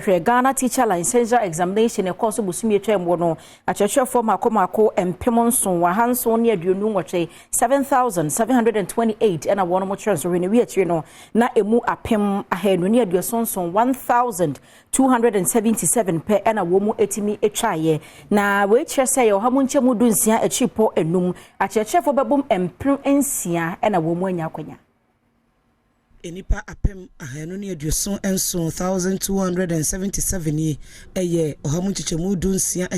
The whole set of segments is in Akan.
Hwɛ, Ghana Teacher Licensure Examination ɛkɔɔ so bosome atwa mu no, akyerɛkyerɛfoɔ mako mako 7,728, 7728, ɛna wɔn mo kyerɛ nsɔhwɛ no wi akyire no na emu 2,237, 1277 pɛ ɛna wɔn mu etimi atwaeɛ. Na wei kyerɛ sɛ yɛ 16.5%. Akyerɛkyerɛfoɔ bɛbom 6,000 ɛna wɔn mu anya akonnwa. Nnipa 2,277 yi yɛ 16.5% a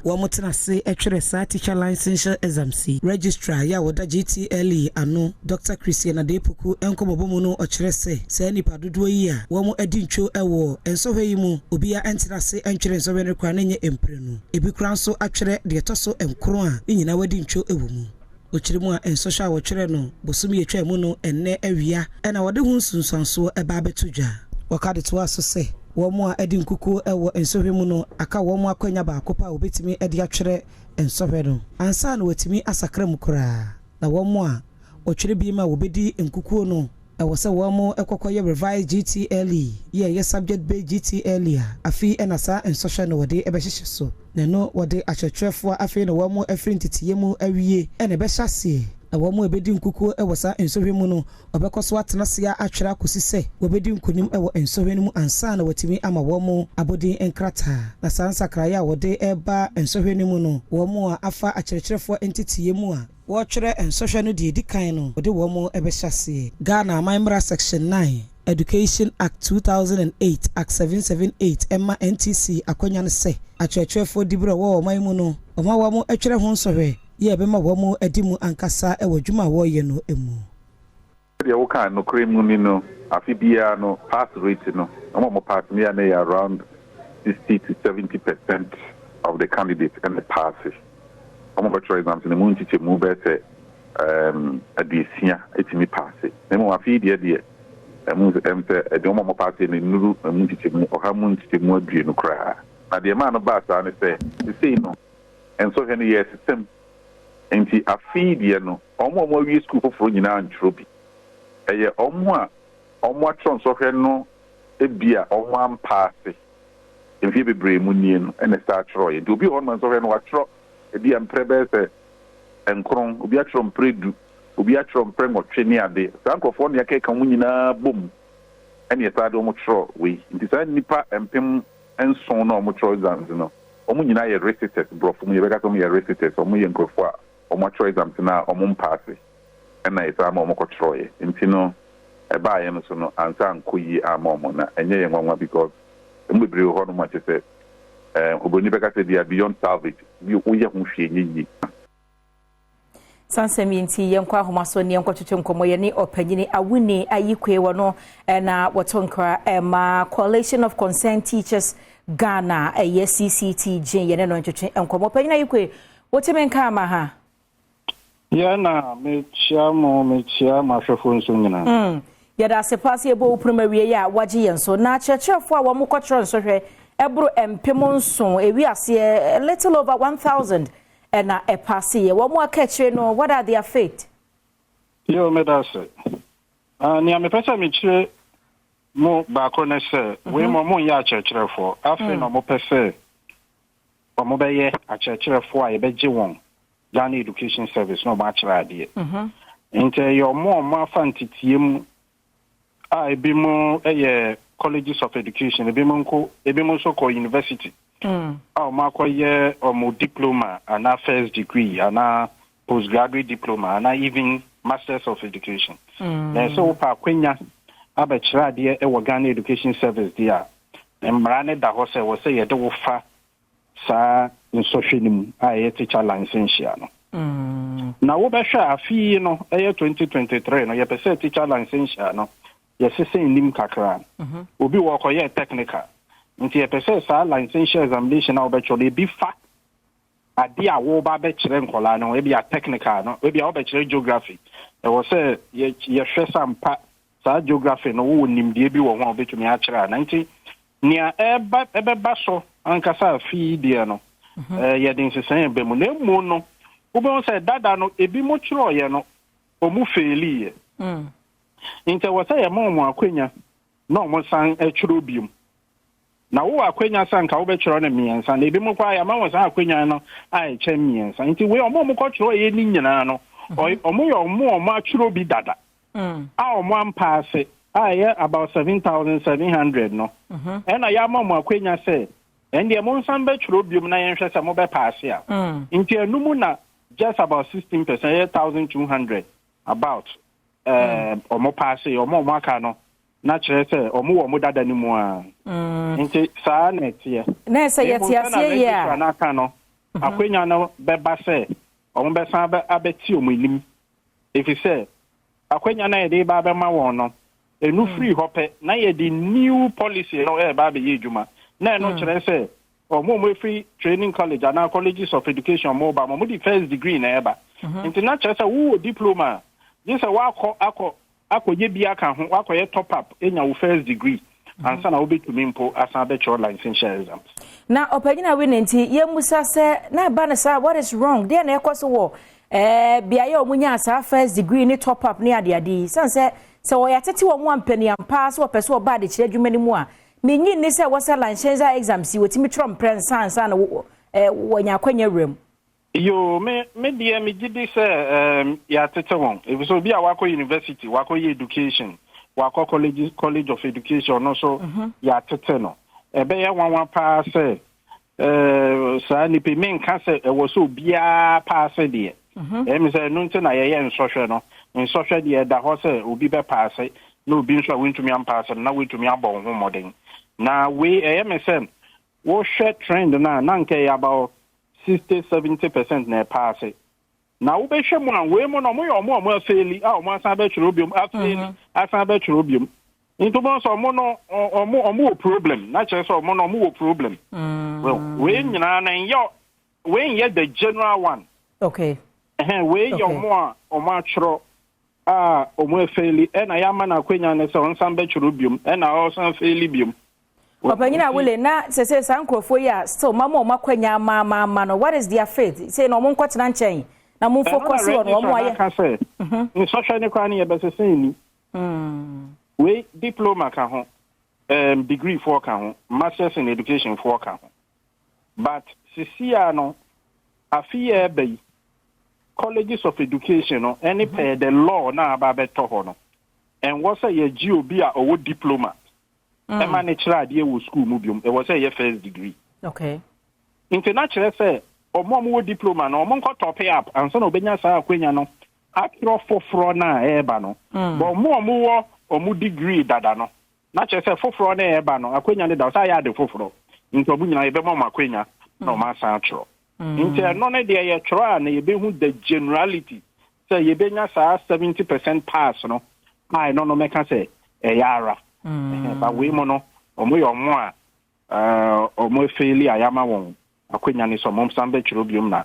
wɔn tena ase twerɛ saa teacher licensure exams yi. Registrar yɛ a wɔda GTLE ano, Dr Christian Adepoku, nkɔmmɔbɔ mu no, ɔkyerɛ sɛ saa nnipa dodoɔ yi a wɔn adi ntwo wɔ nsɔhwɛ yi mu, obiara ntena ase ntwerɛ nsɔhwɛ no koraa ne nyɛ mprenu, ebi koraa nso atwerɛ deɛ ɛtɔ so nkron a ne nyinaa wadi ntwo wɔ mu. Ɔkyerɛ mu a, nsɔhwɛ a wɔtwerɛ no bosom yɛtwa mu no, ɛnnɛ awia ɛna wɔde ho nsunsuansoɔ ɛba abɛto dwa. Wɔka de toa so sɛ wɔn a ɛde nkukuo ɛwɔ nsɔhwɛ mu no, aka wɔn akɔnya baako pa a wɔbɛtumi de atwerɛ nsɔhwɛ no ansa na wɔatumi asakra mu koraa, na wɔn a wɔtwerɛ bi ma wɔbɛdi nkukuo no, ɛwɔ sɛ wɔn kɔkɔyɛ revised GTLE yɛ ɛyɛ subject based GTLE a afei ɛna saa nsɔhwɛ no wɔde ɛbɛhyehyɛ so. Na ɛno wɔde akyerɛkyerɛfoɔ afei na wɔn afiri nteteyɛ mu awie ɛna ɛbɛhyɛ aseɛ, na wɔn a ɛbɛdi nkukuo wɔ saa nsɔhwɛ mu no, wɔbɛkɔ so atena ase atwerɛ akɔsi sɛ wɔbɛdi nkonim wɔ nsɔhwɛ no mu ansa na wɔatumi ama wɔn abɔden nkrataa. Na saa nsakraeɛ a wɔde ɛreba nsɔhwɛ no mu no, wɔn a afa akyerɛkyerɛfoɔ nteteyɛ mu a wɔretwerɛ nsɔhwɛ no deɛ edi kan no, wɔde wɔn bɛhyɛ aseɛ. Ghana Aman Mmara Section 9, Education Act 2008, Act 778, ɛma NTC akonnwa no sɛ akyerɛkyerɛfoɔ diberɛ wɔ ɔman mu no, ɔma wɔn atwerɛ ho nsɔhwɛ yɛ ɛbɛma wɔn adi mu ankasa wɔ adwuma a wɔreyɛ no mu. Deɛ woka nokorɛ mu ni no, afe biara no, pass rate no, ɔmo a ɔmo pass no yɛ no yɛ around 60 to 70% of the candidates ɛna pass. Ɔmo bɛtwerɛ exams no mu nkyekyɛmu bɛyɛ sɛ 60 ɛtumi pass. Na mmom afe yi deɛ ɛmu sɛ ɛde ɔmo a ɔmo pass no nnuru ɛmu nkyekyɛmu 20% koraa. Na deɛ maa no baa saa ne sɛ sesei no nsɔhwɛ no yɛ system, nti afe yi deɛ no, ɔmo a ɔmo awie sukuu foforɔ nyinaa ntwerɛ bi. Ɛyɛ ɔmo a ɔmo atwerɛ nsɔhwɛ no ebi a ɔmo ampass mfie bebree mu nie no ɛna ɛsɛ atwerɛ yɛ. Nti obi wɔ hɔ nom, nsɔhwɛ no watwerɛ ebi a mprɛ bɛyɛ sɛ 9, obi atwerɛ mprɛ 10, obi atwerɛ mprɛ 8 ne ade. Saa nkurɔfoɔ ne akeka wɔn nyinaa bom ɛne ɛsaa de wɔn twerɛ wei. Nti saa nnipa 7,000 na wɔn twerɛ exams no, wɔn nyinaa yɛ resitters. Borɔfo mu yɛbɛka sɛ wɔn yɛ resitters. Wɔn yɛ nkurɔfoɔ a wɔn atwerɛ exams no a wɔn mpass, ɛna yɛsaa ma wɔn kɔtwerɛeɛ. Nti no ɛbaayɛ no so no ansa ankɔ yie ama wɔn, na ɛnyɛ yɛn nwanwa because ɛmu bebree wɔ hɔnom a kyerɛ sɛ obroni bɛka sɛ bia beyond salvage bi, woyɛ ho hwee nyɛ yie. Sansɛm yi nti yɛnkɔ ahoma so ne yɛnkɔtwetwe nkɔmmɔ. Yɛne ɔpanyini Awuni Ayikwe wɔ no ɛna wɔto nkra ɛma Coalition of Concerned Teachers Ghana, ɛyɛ CCTG. Yɛne no ntwetwe nkɔmmɔ. Ɔpanyini Ayikwe, wotumi nka ama ha? Yɛ na mekyia mo, mekyia mo ahwɛfoɔ nso nyinaa. Yɛda ase paa sɛ yɛbɔ wo pono awie yi a wagye yɛn so. Na akyerɛkyerɛfoɔ a wɔn kɔkyerɛ nsɔhwɛ ɛboro 7,000, ewi aseɛ a little over 1000 ɛna ɛpass yɛ. Wɔn aka akyire no, what are their fate? Yo, meda ase. Nea mepɛ sɛ mekyerɛ mo baako ne sɛ wei mo monyɛ akyerɛkyerɛfoɔ afei na ɔmopɛ sɛ ɔmo bɛyɛ akyerɛkyerɛfoɔ a yɛbɛgye wɔn Ghana Education Service na ɔmo akyerɛ adeɛ. Nti ɛyɛ ɔmo a ɔmo afa ntetie mu a ebi mo yɛ colleges of education, ebi mo nko, ebi mo nso kɔ university a ɔmo akɔyɛ ɔmo diploma anaa first degree anaa postgraduate diploma anaa even masters of education. Na ɛsɛ wopɛ akwanya abɛkyerɛ adeɛ wɔ Ghana Education Service deɛ a, mmara ne da hɔ sɛ wɔ sɛ yɛde wo fa saa nsɔhwɛ no mu a ɛyɛ teacher licensure no. Na wobɛhwɛ a, afe yi no ɛyɛ 2023 no, yɛpɛ sɛ teacher licensure no yɛsesa nnim kakra. Obi wɔ ɔkɔyɛ technical, nti yɛpɛ sɛ saa licensure examination a wobɛtwerɛ no, ebi fa ade a woba bɛkyerɛ nkɔlaa no ho. Ebi a technical no, ebi a wobɛkyerɛ geography, ɛwɔ sɛ yɛhwɛ sɛ ampa saa geography no wowɔ nimdeɛ bi wɔ ho a wobɛtumi akyerɛ ana. Nti nea ɛba ɛbɛba so ankasa afe yi deɛ no, yɛde nsesan ba mu. Na emu no, wobɛhu sɛ dada no ebi mo twerɛeɛ no, ɔmo failiiɛ. Nti ɛwɔ sɛ yɛma ɔmo akwanya na ɔmo san atwerɛ biom. Na wowɔ akwanya sɛ anka wobɛtwerɛ no mmiɛnsa, na ebi mo koraa yɛama wɔn saa akwanya no a ɛkyɛn mmiɛnsa. Nti wei, ɔmo a ɔmo kɔtwerɛ yɛ ne nyinaa no, ɔmo yɛ ɔmo a ɔmo atwerɛ bi dada a ɔmo ampass a ɛyɛ about 7,700 no, ɛna yɛama ɔmo akwanya sɛ ɛndeɛ mo nsan bɛtwerɛ biom na yɛnhwɛ sɛ mobɛpass a. Nti ɛno na just about 16%, ɛyɛ 1,200 about, ɔmo pass. Ɔmo aka no na kyerɛ sɛ ɔmo wɔ ɔmo dada no mu a. Nti saa na ɛteɛ. Na sɛ yɛte aseɛ yie a, n'aka no, akwanya no bɛba sɛ ɔmo bɛsan abɛti ɔmo anim, efi sɛ akwanya no a yɛde ba abɛma wɔn no, ɛnu firi hɔ pɛ na yɛde new policy no ɛɛba abɛyɛ adwuma, na ɛno kyerɛ sɛ ɔmo a ɔmo efiri training college anaa colleges of education ɔmo ba, ɔmo de first degree na ɛba. Nti na kyerɛ sɛ wowɔ diploma a, gye sɛ wakɔ akɔ akɔyɛ bi aka ho, wakɔyɛ top up enya wo first degree ansa na wobɛtumi mpo asan abɛkyerɛ licensure exams. Na ɔpanyin a wei nti yɛmmusa sɛ, na ɛba no saa, what is wrong deɛ na ɛkɔ so wɔ beaeɛ a wɔn nyaa saa first degree ne top up ne adeade yi? San sɛ wɔyɛ atete wɔn a mpanyinampa sɛ wɔpɛ sɛ wɔba adekyerɛ adwuma no mu a, menyi nni sɛ wɔsɛ licensure exams yi wɔtumi twerɛ mprɛ nsa ansa na wɔnya akwanya wura mu. Yo, me deɛ, me gye di sɛ yɛatete wɔn, efisɛ obi a wakɔ university, wakɔ yɛ education, wakɔ college of education no so, yɛatete no, ɛbɛyɛ nwanwa paa sɛ saa nipa mi nka sɛ ɛwɔ sɛ obiara pass deɛ. Ɛmi sɛ ɛno nti na yɛyɛ nsɔhwɛ no. Nsɔhwɛ deɛ, ɛda hɔ sɛ obi bɛ pass, na obi nso a wontumi ampass no na wontumi abɔ wo ho mmɔden. Na wei ɛyɛ me sɛ wohwɛ trend no a, na nka ɛyɛ about 60-70% na ɛpass. Na wobɛhwɛ mu a, wei mu no, ɔmo yɛ ɔmo a ɔmo afail a ɔmo asan bɛtwerɛ biom, afail asan bɛtwerɛ biom. Nti mo nso ɔmo no, ɔmo wɔ problem, na kyerɛ sɛ ɔmo no, ɔmo wɔ problem. Well, wei nyinaa no nyɛ, wei nyɛ the general one. Ɛhɛn, wei yɛ ɔmo a ɔmo atwerɛ a ɔmo afail, ɛna yɛama no akwanya no sɛ ɔnsan bɛtwerɛ biom, ɛna ɔsan fail biom. Ɔpanyin a wele na sɛ saa nkurɔfoɔ yi a still mama ɔmo akwanya ama no, what is their fate? Sɛ na ɔmo nkɔtena nkyɛn na mo focus wɔ no ɔmo ayɛ. Ɛno na sɛ nsɔhwɛ ne koraa no yɛbɛsesa ni. Wei diploma ka ho, degree foɔ ka ho, masters in education foɔ ka ho, but sisi a no, afe yɛ ɛba yi, colleges of education no ɛne pɛɛ the law na aba abɛtɔ hɔ no, ɛnwɔ sɛ yɛgye obi a ɔwɔ diploma ɛma ne kyerɛ adeɛ wɔ school mu biom. Ɛwɔ sɛ ɛyɛ first degree. Nti na kyerɛ sɛ ɔmo a ɔmo wɔ diploma no, ɔmo nkɔ top up ansa na ɔbɛnya saa akwanya no atwerɛ foforɔ no a ɛreba no. But ɔmo a ɔmo wɔ ɔmo degree dada no, na kyerɛ sɛ foforɔ no ɛreba no, akwanya no da sɛ ayɛ ade foforɔ, nti ɔmo nyinaa yɛbɛma ɔmo akwanya na ɔmo asan atwerɛ. Nti ɛno no deɛ, yɛtwerɛ a na yɛbɛhu the generality sɛ yɛbɛnya saa 70% pass no a, ɛno no mɛka sɛ ɛyɛ ara. Ba wei mu no, ɔmo yɛ ɔmo a ɔmo afail a yɛama wɔn akwanya ne sɛ ɔmo san bɛtwerɛ biom na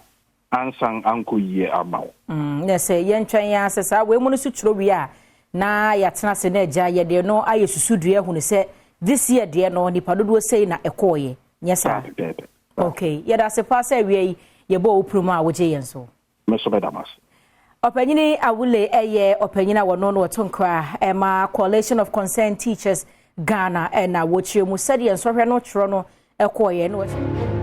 ansan ankɔ yie ama wo. Na sɛ yɛntwɛn yɛn asɛ saa wei mu no so twerɛ wie a, na yɛatena ase na agya yɛdeɛ no ayɛ susudua ahunu sɛ this year deɛ no, nipa dodoɔ sei na ɛkɔɔyɛ, nyɛ saa? Okay, yɛda ase paa sɛ awia yi yɛbɔ wo prom a wogye yɛn so. Me so bɛda ase. Ɔpanyini Awule ɛyɛ ɔpanyini a wɔno no wɔto nkra ɛma Coalition of Concerned Teachers Ghana, ɛna wɔkyerɛ mu sɛdeɛ nsɔhwɛ no twerɛ no ɛkɔɔyɛ no.